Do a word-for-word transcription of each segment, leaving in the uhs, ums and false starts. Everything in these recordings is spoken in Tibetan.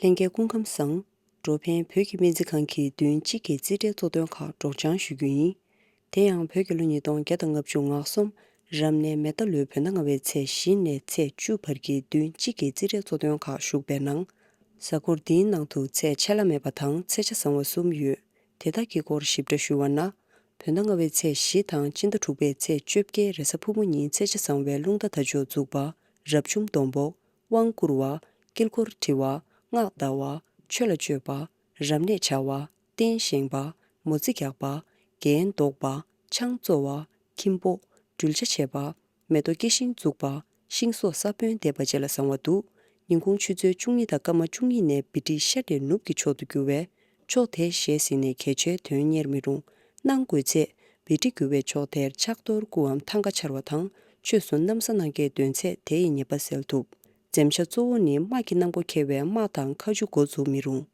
ལྷན་རྒྱས་སྐུ་ཁམས་བཟང་། འགྲོ་ཕན་བོད་ཀྱི་སྨན་རྩིས་ཁང་གིས་བདུན་གཅིག་གི་རྩིས་ཁྲའི་གཙོ་དོན་ཁག་སྒྲོག་སྦྱང་ཞུ་རྒྱུ་ཡིན། དེ་ཡང་བོད་ཀྱི་ལོ་ཉིས་སྟོང་བརྒྱ་དང་ལྔ་བཅུ་ང་གསུམ་རབ་གནས་མེ་རྟ་ལོའི་བོད་ཟླ་ལྔ་པའི་ཚེས་བཞི་ནས་ཚེས་བཅུ་བར་གྱི་བདུན་གཅིག་གི་རྩིས་ཁྲའི་གཙོ་དོན་ཁག་ཞུགས་པའི་ནང་། གཟའ་འཁོར་འདིའི་ནང་དུ་ཚེས་ཆད་ལྷག་མེད་པ་དང་ཚེས་ཆ་བཟང་བ་གསུམ་ཡོད། དེ་དག་གི་སྐོར་ཞིབ་ཕྲ་ཞུ་བ་ན། བོད་ཟླ་ལྔ་པའི་ཚེས་བཞི་དང་སྤྱི་ཟླ་དྲུག་པའི་ཚེས་བཅོ་བརྒྱད་རེས་གཟའ་ཕུར་བུ་ཉིན་ཚེས་ཆ་བཟང་བའི་རླུང་རྟ་དར་ལྕོག་འཛུགས་པ། རབ་བྱུང་སྡོང་པོ། དབང་བསྐུར་བ། དཀྱིལ་འཁོར་བྲི་བ། སྔགས་བཟླ་བ། ཆོས་ལ་སྤྱོད་པ། རབ་གནས་བྱ་བ། རྟེན་བཞེངས་པ། མོ་རྩིས་རྒྱག་པ། རྒྱན་འདོགས་པ། ཆང་བཙོ་བ། ཁྱིམ་སྤོ། སྦྲུལ་བྱ་བྱེད་པ། མེ་ཏོག་སྐྱེ་ཤིང་བཙུགས་པ། ཤིང་སོགས་ས་བོན་འདེབས་པ་བཅས་ལ་བཟང་བ་འདུག་ཉིན་གུང་ཆུ་ཚོད་བཅུ་གཉིས་དང་སྐར་མ་བཅུ་གཉིས་ནས་བི་ཊི་ཤར་ནས་ནུབ་ཀྱི་ཕྱོགས་སུ་རྒྱུ་བས། ཕྱོགས་དེར་ཞལ་གཟིགས་ནས་གལ་ཆེའི་དོན་གཉེར་མི་རུང་། གནང་དགོས་ཚེ། བི་ཊི་རྒྱུ་བའི་ཕྱོགས་དེར་ཕྱག་རྡོར་སྐུའམ་ཐང་ག་འཕྱར་བ་དང་ཆོས་སུ་གནམ་ས་གནང་མཁན་འདོན་ཚེ་དེ་ཡི་ཉེས་པ་སེལ་ཐུབ། འཛེམ་བྱ་གཙོ་བོ་ནི་དམག་གི་གནམ་སྒོ་ཁེལ་བའི་དམག་དང་མཁའ་རྒྱུག་འགོ་འཛུགས་མི་རུང་།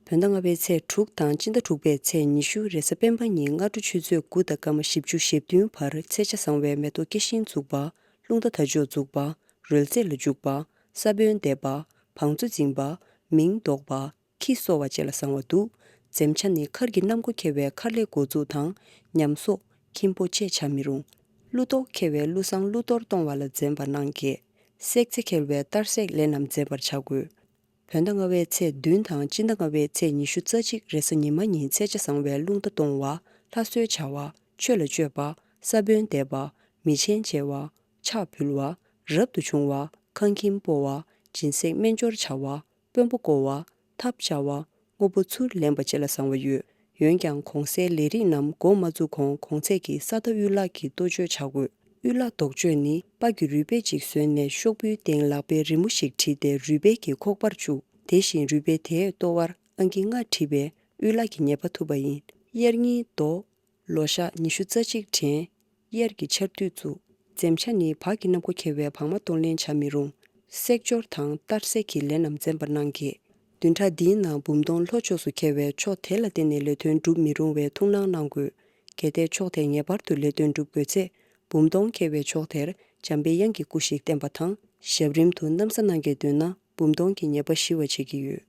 བོད་ཟླ་ལྔ་པའི་ཚེས་དྲུག་དང་སྤྱི་ཟླ་དྲུག་པའི་ཚེས་ཉི་ཤུ་རེས་གཟའ་སྤེན་པ་ཉིན་སྔ་དྲོ་ཆུ་ཚོད་དགུ་དང་སྐར་མ་བཞི་བཅུ་ཞེ་བདུན་བར་ཚེས་ཆ་བཟང་བའི་མེ་ཏོག་སྐྱེ་ཤིང་འཛུགས་པ། རླུང་རྟ་དར་ལྕོག་འཛུགས་པ། རོལ་རྩེད་ལ་འཇུག་པ། ས་བོན་འདེབས་པ། བང་མཛོད་འཛིན་པ། མིང་འདོགས་པ། ཁྱི་གསོ་བ་བཅས་ལ་བཟང་བ་འདུག་འཛེམ་བྱ་ནི་མཁར་གྱི་གནམ་སྒོ་ཁེལ་བའི་མཁར་ལས་འགོ་འཛུགས་དང་། ཉམས་གསོ། ཁྱིམ་སྤོ་བཅས་བྱ་མི་རུང་། ཀླུ་གཏོར་ཁེལ་བའི་ཀླུ་བསང་ཀླུ་གཏོར་གཏོང་བ་ལ་འཛེམ་པ་གནང་གལ། བསྲེག་རྫས་ཁེལ་བའི་གཏར་བསྲེག་ལས་རྣམས་འཛེམ་པར་བྱ་དགོས། བོད་ཟླ་ལྔ་པའི་ཚེས་བདུན་དང་སྤྱི་ཟླ་ལྔ་པའི་ཚེས་ཉི་ཤུ་རྩ་གཅིག་རེས་གཟའ་ཉི་མ་ཉིན་ཚེས་ཆ་བཟང་བའི་རླུང་རྟ་གཏོང་བ། ལྷ་གསོལ་བྱ་བ། ཆོས་ལ་སྤྱོད་པ། ས་བོན་འདེབས་པ། མི་ཆེན་མཇལ་བ། ཕྱག་ཕུལ་བ། རབ་ཏུ་བྱུང་བ། ཁང་ཁྱིམ་སྤོ་བ། སྦྱིན་སྲེག་སྨན་སྦྱོར་བྱ་བ། དཔོན་པོ་བསྐོ་བ། ཐབ་བཅའ་བ། དངོས་པོ་ཚུར་ལེན་པ་བཅས་ལ་བཟང་བ་ཡོད། འོན་ཀྱང་གོང་གསལ་ལས་རིགས་རྣམས་འགོ་མ་བཙུགས་གོང་གོང་ཚད་ཀྱི་ས་མཐའ་དབུལ་ལག་གི་གཏོ་བཅོས་བྱ་དགོས། དབུལ་ལག་དོག་བཅོས་ནི་པ་གི་རུས་སྦལ་གཅིག་བཟོས་ནས་ཤོག་བུའི་སྟེང་ལག་པའི་རི་མོ་ཞིག་བྲིས་ཏེ་རུས་སྦལ་གྱི་ཁོག་པར་བཅུག་དེ་བཞིན་རུས་སྦལ་དེའི་ལྟོ་བར་ཨང་ཀི་ལྔ་བྲིས་པས་དབུལ་ལག་གི་ཉེས་པ་ཐུབ་པ་ཡིན། དབྱར་གཉིས་རྡོ། ལོ་ཞག་ཉི་ཤུ་རྩ་གཅིག་དྲན། དབྱར་གྱི་ཆར་དུས་བཙུགས། འཛེམ་བྱ་ནི་བག་གི་གནམ་སྒོ་ཁེལ་བའི་བག་མ་གཏོང་ལེན་བྱ་མི་རུང་། བསྲེག་སྦྱོར་དང་གཏར་བསྲེག་གི་ལས་རྣམས་འཛེམ་པར་གནང་གལ། བདུན་ཕྲག་འདིའི་ནང་འབུམ་སྟོང་ལྷོ་ཕྱོགས་སུ་ཁེལ་བའི་ཕྱོགས་དེ་ལ་བརྟེན་ནས་ལས་དོན་སྒྲུབ་མི་རུང་བའི་ཐུགས་སྣང་གནང་དགོས། གལ་ཏེ་ཕྱོགས་དེར་ངེས་པར་དུ་ལས་དོན་སྒྲུབ་དགོས་ཚེ། འབུམ་སྟོང་ཁེལ་བའི་ཕྱོགས་དེར་འཇམ་པའི་དབྱངས་ཀྱི་སྐུ་ཞིག་བསྟན་པ་དང་། ཞབས་རིམ་དུ་གནམ་ས་གནང་མཁན་འདོན་ན་འབུམ་སྟོང་གི་ཉེས་པ་ཞི་བ་བྱེད་ཀྱི་ཡོད།